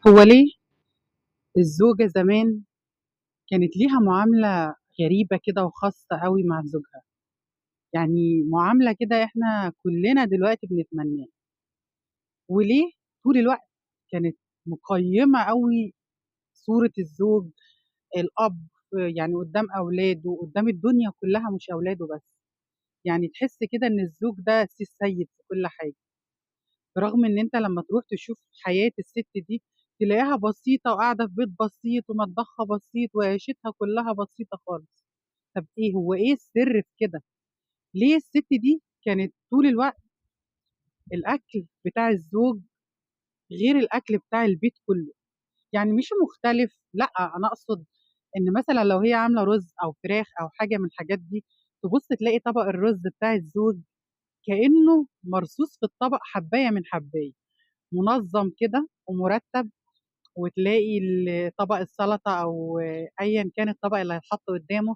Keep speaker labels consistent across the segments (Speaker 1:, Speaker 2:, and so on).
Speaker 1: هو ليه الزوجة زمان كانت ليها معاملة غريبة كده وخاصة أوي مع زوجها؟ يعني معاملة كده إحنا كلنا دلوقتي بنتمناها. وليه طول الوقت كانت مقيّمة أوي صورة الزوج، الأب، يعني قدّام أولاده، قدّام الدنيا كلها مش أولاده بس. يعني تحس كده إن الزوج ده سي السيد في كل حاجة. برغم إن أنت لمّا تروح تشوف حياة الست دي تلاقيها بسيطة وقاعدة في بيت بسيط ومطبخها بسيط وعيشتها كلها بسيطة خالص. طب إيه هو إيه السر في كده؟ ليه الست دي كانت طول الوقت الأكل بتاع الزوج غير الأكل بتاع البيت كله؟ يعني مش مختلف، لأ، أنا أقصد إن مثلًا لو هي عاملة رز أو فراخ أو حاجة من الحاجات دي، تبُص تلاقي طبق الرز بتاع الزوج كإنه مرصوص في الطبق حبّاية من حبّاية، منظم كده ومرتب، وتلاقي طبق السلطة أو أيًا كان الطبق اللي هيتحط قدامه،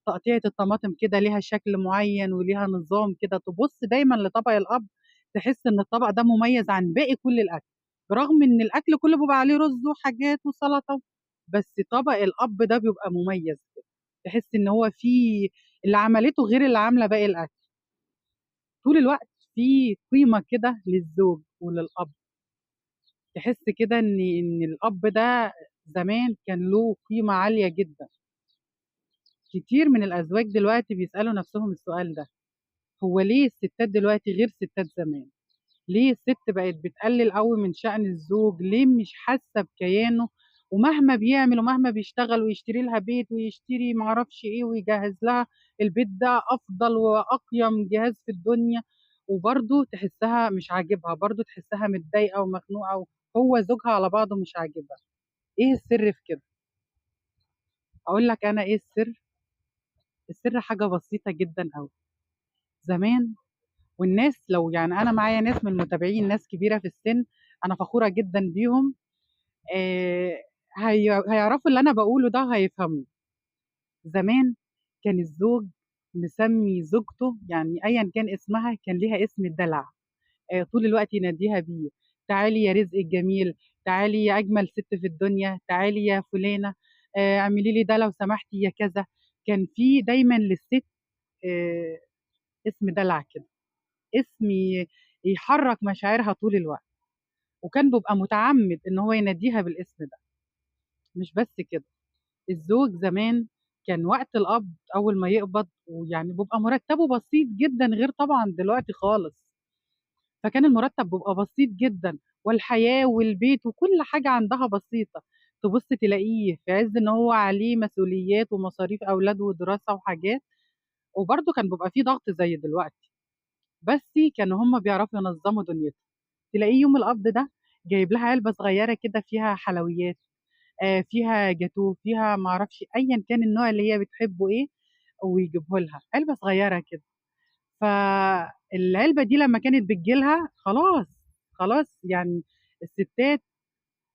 Speaker 1: تقطيعة الطماطم كده ليها شكل معين وليها نظام كده، تبُص دايمًا لطبق الأب تحس إن الطبق ده مميز عن باقي كل الأكل، برغم إن الأكل كله بيبقى عليه رز وحاجات وسلطة، بس طبق الأب ده بيبقى مميز كده، تحس إن هو فيه اللي عملته غير اللي عاملة باقي الأكل. طول الوقت في قيمة كده للزوج وللأب. تحس كده إن الأب ده زمان كان له قيمة عالية جدًا. كتير من الأزواج دلوقتي بيسألوا نفسهم السؤال ده، هو ليه الستات دلوقتي غير ستات زمان؟ ليه الست بقت بتقلل أوي من شأن الزوج؟ ليه مش حاسة بكيانه؟ ومهما بيعمل ومهما بيشتغل ويشتري لها بيت ويشتري ما أعرفش إيه ويجهز لها البيت ده أفضل وأقيم جهاز في الدنيا، وبرضه تحسها مش عاجبها، برضه تحسها متضايقة ومخنوقة، وهو زوجها على بعضه مش عاجبها. إيه السر في كده؟ أقول لك أنا إيه السر؟ السر حاجة بسيطة جدًا أوي. زمان والناس لو يعني أنا معايا ناس من المتابعين، ناس كبيرة في السن، أنا فخورة جدًا بيهم، هيعرفوا اللي أنا باقوله ده وهيفهموه. زمان كان الزوج مسمي زوجته، يعني أيًا كان اسمها، كان ليها اسم الدلع، طول الوقت يناديها بيه، تعالي يا رزق الجميل، تعالي يا أجمل ست في الدنيا، تعالي يا فلانة، اعملي لي ده لو سمحتي يا كذا. كان في دايمًا للست، اسم دلع كده، اسم يحرك مشاعرها طول الوقت، وكان بيبقى متعمد إن هو يناديها بالاسم ده. مش بس كده، الزوج زمان كان وقت القبض أول ما يقبض، ويعني بيبقى مرتبه بسيط جدًا غير طبعًا دلوقتي خالص، فكان المرتب بيبقى بسيط جدًا، والحياة والبيت وكل حاجة عندها بسيطة. تبص تلاقيه في عز إن هو عليه مسؤوليات ومصاريف أولاده ودراسة وحاجات، وبرضه كان بيبقى فيه ضغط زي دلوقتي، بس كانوا هم بيعرفوا ينظموا دنيتهم. تلاقيه يوم القبض ده جايب لها علبة صغيرة كده فيها حلويات، فيها جاتوه، فيها ما أعرفش أيًا كان النوع اللي هي بتحبه إيه، ويجيبه لها، علبة صغيرة كده. فالعلبة دي لما كانت بتيجي لها خلاص، خلاص يعني الستات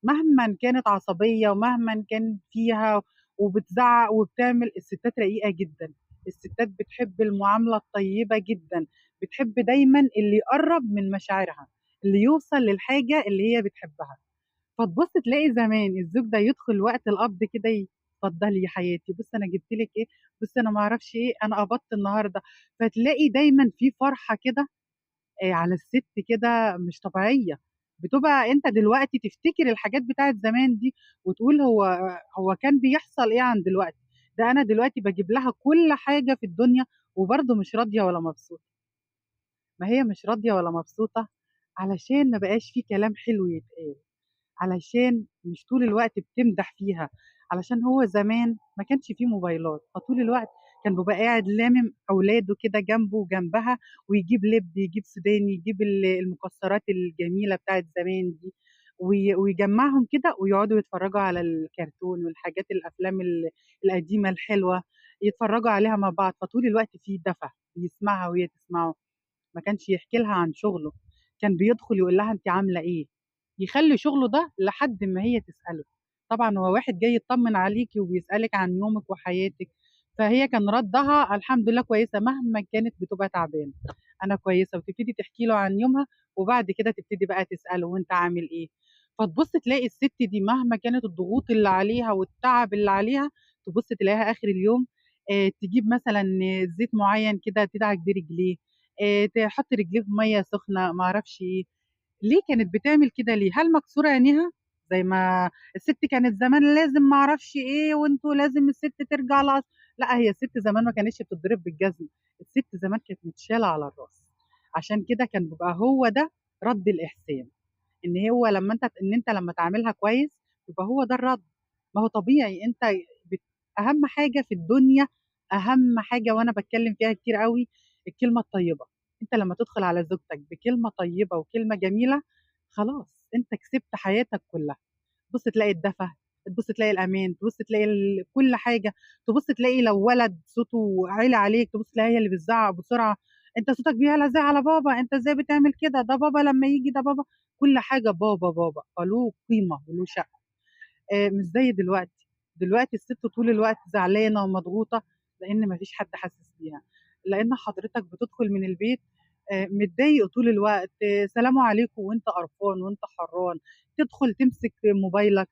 Speaker 1: مهماً كانت عصبية ومهماً كان فيها وبتزعق وبتعمل، الستات رقيقة جداً، الستات بتحب المعاملة الطيبة جداً، بتحب دايماً اللي يقرب من مشاعرها، اللي يوصل للحاجة اللي هي بتحبها. فتبص تلاقي زمان الزوج ده يدخل وقت القبض كده اتفضلي يا حياتي، بصي أنا جبت لك إيه، بصي أنا ما أعرفش إيه، أنا قبضت النهاردة. فتلاقي دايماً في فرحة كده، على الست كده مش طبيعية. بتبقى أنت دلوقتي تفتكر الحاجات بتاعت زمان دي وتقول هو كان بيحصل إيه عن دلوقتي؟ ده أنا دلوقتي بجيب لها كل حاجة في الدنيا وبرضه مش راضية ولا مبسوطة. ما هي مش راضية ولا مبسوطة علشان ما بقاش في كلام حلو يتقال، علشان مش طول الوقت بتمدح فيها، علشان هو زمان ما كانش فيه موبايلات، فطول الوقت كان بيبقى قاعد لامم أولاده كده جنبه وجنبها، ويجيب لب، يجيب سوداني، يجيب المكسرات الجميلة بتاعت زمان دي، ويجمعهم كده ويقعدوا يتفرجوا على الكرتون والحاجات الأفلام القديمة الحلوة، يتفرجوا عليها مع بعض. فطول الوقت فيه دفى، بيسمعها وهي تسمعه. ما كانش يحكي لها عن شغله، كان بيدخل يقول لها انت عاملة ايه، يخلي شغله ده لحد ما هي تسأله. طبعا هو واحد جاي يطمن عليكي وبيسألك عن يومك وحياتك، فهي كان ردها الحمد لله كويسة مهما كانت بتبقى تعبانة، أنا كويسة، وتبتدي تحكي له عن يومها، وبعد كده تبتدي بقى تسأله وانت عامل ايه. فتبُص تلاقي الست دي مهما كانت الضغوط اللي عليها والتعب اللي عليها، تبُص تلاقيها آخر اليوم تجيب مثلًا زيت معيّن كده تدعك بيه رجليه، تحط رجليه في مَيّة سخنة، ما أعرفش إيه. ليه كانت بتعمل كده ليه؟ هل مكسور عينيها؟ زي ما الست كانت زمان لازم ما أعرفش إيه وأنتم لازم الست ترجع لأ، هي الست زمان ما كانتش بتتضرب بالجزمة، الست زمان كانت متشالة على الراس. عشان كده كان بيبقى هو ده رَد الإحسان، إن هو لما أنت إن أنت لما تعاملها كويس يبقى هو ده الرَد. ما هو طبيعي أنت أهم حاجة في الدنيا، أهم حاجة وأنا باتكلم فيها كتير أوي، الكلمة الطيبة. أنت لما تدخل على زوجتك بكلمة طيبة وكلمة جميلة، خلاص أنت كسبت حياتك كلها. تبُص تلاقي الدفى، تبُص تلاقي الأمان، تبُص تلاقي كل حاجة، تبُص تلاقي لو ولد صوته عِلي عليك، تبُص تلاقي هي اللي بتزعق بسرعة، أنت صوتك بيعلى إزاي على بابا، أنت إزاي بتعمل كده، ده بابا لما ييجي، ده بابا، كل حاجة بابا، بابا، فله قيمة وله شأن. مش زي دلوقتي، دلوقتي الست طول الوقت زعلانة ومضغوطة لأن مفيش حد حاسس بيها، لأن حضرتك بتدخل من البيت متضايق طول الوقت، سلام عليكم وانت قرفان وانت حران، تدخل تمسك موبايلك،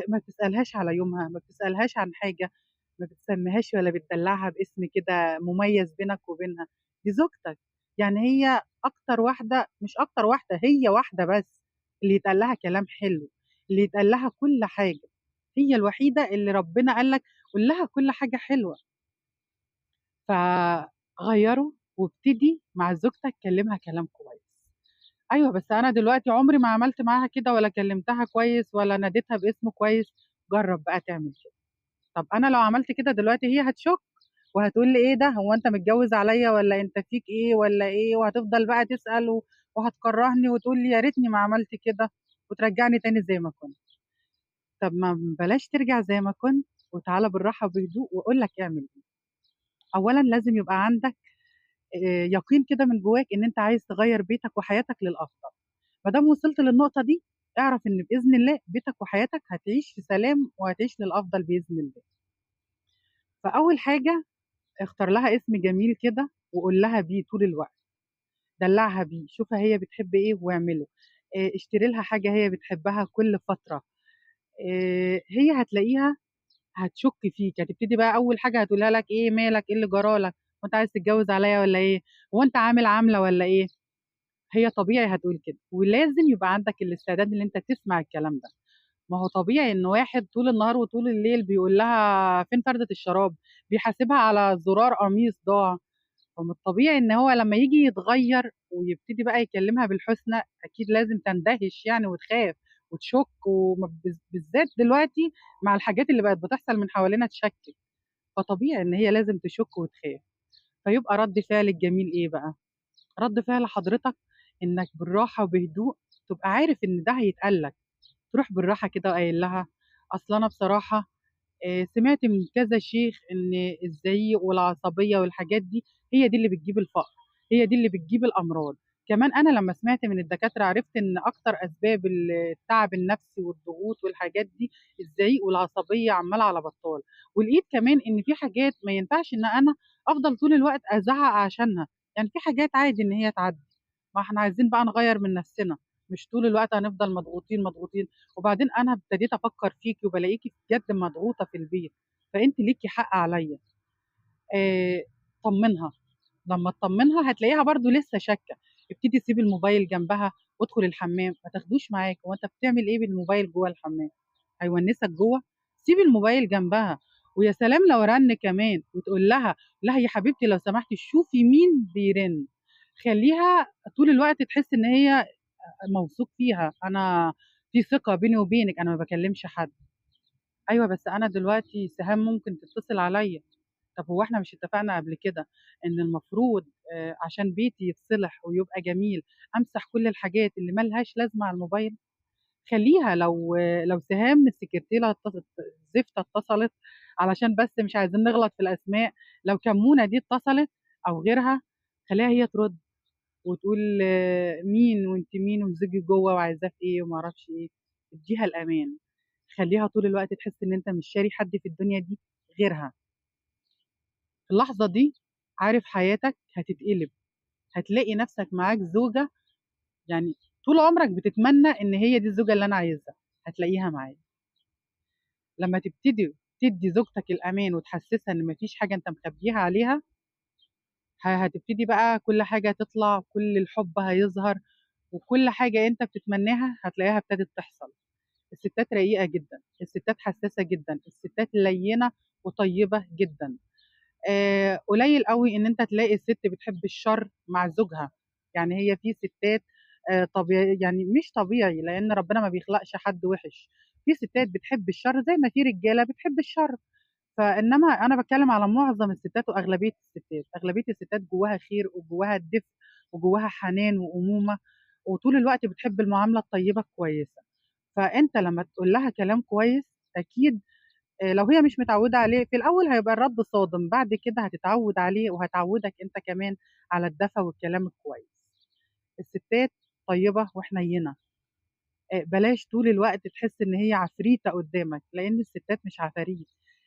Speaker 1: ما بتسألهاش على يومها، ما بتسألهاش عن حاجة، ما بتسميهاش ولا بتدلعها باسم كده مميز بينك وبينها، دي زوجتك، يعني هي أكتر واحدة، مش أكتر واحدة، هي واحدة بس اللي يتقال لها كلام حلو، اللي يتقال لها كل حاجة، هي الوحيدة اللي ربنا قال لك قول لها كل حاجة حلوة. فغيره وابتدي مع زوجتك كلمها كلام كويس. أيوة بس أنا دلوقتي عمري ما عملت معاها كده ولا كلمتها كويس ولا ناديتها باسم كويس، جرب بقى تعمل كده. طب أنا لو عملت كده دلوقتي هي هتشك وهتقول لي إيه ده، هو أنت متجوز عليا ولا أنت فيك إيه ولا إيه، وهتفضل بقى تسأل وهتكرهني وتقول لي يا ريتني ما عملت كده وترجعني تاني زي ما كنت. طب ما بلاش ترجع زي ما كنت، وتعالى بالراحة وبهدوء وأقول لك اعمل إيه. أولاً لازم يبقى عندك يقين كده من جواك إن أنت عايز تغير بيتك وحياتك للأفضل. ما دام وصلت للنقطة دي اعرف إن بإذن الله بيتك وحياتك هتعيش في سلام وهتعيش للأفضل بإذن الله. فأول حاجة اختار لها اسم جميل كده وقول لها بيه طول الوقت، دلعها بيه، شوفها هي بتحب إيه واعمله، اشتري لها حاجة هي بتحبها كل فترة. هي هتلاقيها هتشك فيك، هتبتدي بقى أول حاجة هتقولها لك إيه مالك، إيه اللي جرالك، وأنت عايز تتجوز عليا ولا إيه، هو أنت عامل عاملة ولا إيه. هي طبيعي هتقول كده، ولازم يبقى عندك الاستعداد إن أنت تسمع الكلام ده. ما هو طبيعي إن واحد طول النهار وطول الليل بيقول لها فين فردة الشراب، بيحاسبها على زرار قميص ضاع، فمن الطبيعي إن هو لما يجي يتغير ويبتدي بقى يكلمها بالحسنى أكيد لازم تندهش وتخاف وتشك، بالذات دلوقتي مع الحاجات اللي بقت بتحصل من حوالينا تشكك، فطبيعي إن هي لازم تشك وتخاف. فيبقى رد فعل الجميل إيه بقى؟ رد فعل حضرتك إنك بالراحة وبهدوء تبقى عارف إن ده هيتقال لك، تروح بالراحة كده وقايل لها أصل أنا بصراحة، سمعت من كذا شيخ إن الزعيق والعصبية والحاجات دي هي دي اللي بتجيب الفقر، هي دي اللي بتجيب الأمراض. كمان أنا لما سمعت من الدكاترة عرفت إن أكتر أسباب التعب النفسي والضغوط والحاجات دي الزعيق والعصبية عمالة على بطال، ولقيت كمان إن في حاجات ما ينفعش إن أنا أفضل طول الوقت أزعق عشانها، في حاجات عادي إن هي تعدي، ما إحنا عايزين بقى نغير من نفسنا، مش طول الوقت هنفضل مضغوطين مضغوطين. وبعدين أنا ابتديت أفكر فيكي وبلاقيكي بجد مضغوطة في البيت، فأنت ليكي حق عليا. طمنها، لما تطمنها هتلاقيها برضو لسه شاكة. ابتدي سيب الموبايل جنبها وادخل الحمام، ما تاخدوش معاك، هو انت بتعمل ايه بالموبايل جوه الحمام؟ هيونسك جوه؟ سيب الموبايل جنبها، ويا سلام لو رن كمان، وتقول لها لا يا حبيبتي لو سمحتي شوفي مين بيرن. خليها طول الوقت تحس ان هي موثوق فيها، انا في ثقة بيني وبينك، انا ما بكلمش حد. ايوه بس انا دلوقتي سهام ممكن تتصل عليا. طب هو احنا مش اتفقنا قبل كده ان المفروض، عشان بيتي يتصلح ويبقى جميل امسح كل الحاجات اللي ملهاش لازمه على الموبايل؟ خليها لو سهام السكرتيره زفته اتصلت، علشان بس مش عايزين نغلط في الاسماء، لو كمونه دي اتصلت او غيرها خليها هي ترد وتقول، مين وانت مين وزوجي جوه وعايزاه في ايه وما اعرفش ايه. اديها الامان، خليها طول الوقت تحس ان انت مش شاري حد في الدنيا دي غيرها. في اللحظه دي عارف حياتك هتتقلب، هتلاقي نفسك معاك زوجه طول عمرك بتتمنى إن هي دي الزوجة اللي أنا عايزها، هتلاقيها معاك. لمّا تبتدي تدّي زوجتك الأمان وتحسسها إن ما فيش حاجة أنت مخبيها عليها، هتبتدي بقى كل حاجة تطلع، كل الحب هيظهر، وكل حاجة أنت بتتمناها هتلاقيها ابتدت تحصل. الستات رقيقة جدًا، الستات حساسة جدًا، الستات لينة وطيبة جدًا. قليل أوي إن أنت تلاقي الست بتحب الشر مع زوجها، يعني هي في ستات طبيعي، يعني مش طبيعي لأن ربنا ما بيخلقش حد وِحِش، في ستات بتحب الشر زي ما في رجالة بتحب الشر، فإنما أنا باتكلم على معظم الستات وأغلبية الستات، أغلبية الستات جواها خير وجواها دفء وجواها حنان وأمومة، وطول الوقت بتحب المعاملة الطيبة الكويسة. فأنت لمّا تقول لها كلام كويس أكيد لو هي مش متعودة عليه في الأول هيبقى الرد صادم، بعد كده هتتعود عليه وهتعودك أنت كمان على الدفى والكلام الكويس. الستات طيبة وحنينة، بلاش طول الوقت تحس إن هي عفريتة قدامك، لإن الستات مش عفاريت.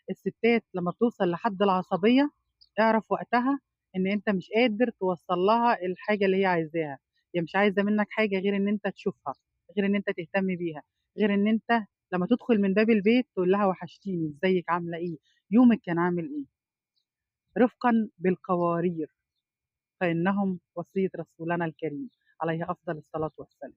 Speaker 1: الستات لمّا بتوصل لحد العصبية اعرف وقتها إن أنت مش قادر توصّل لها الحاجة اللي هي عايزاها، هي مش عايزة منك حاجة غير إن أنت تشوفها، غير إن أنت تهتم بيها، غير إن أنت لمّا تدخل من باب البيت تقول لها وحشتيني، إزيك، عاملة إيه، يومِك كان عامل إيه. رفقًا بالقوارير، فإنهم وصية رسولنا الكريم عليه أفضل الصلاة والسلام.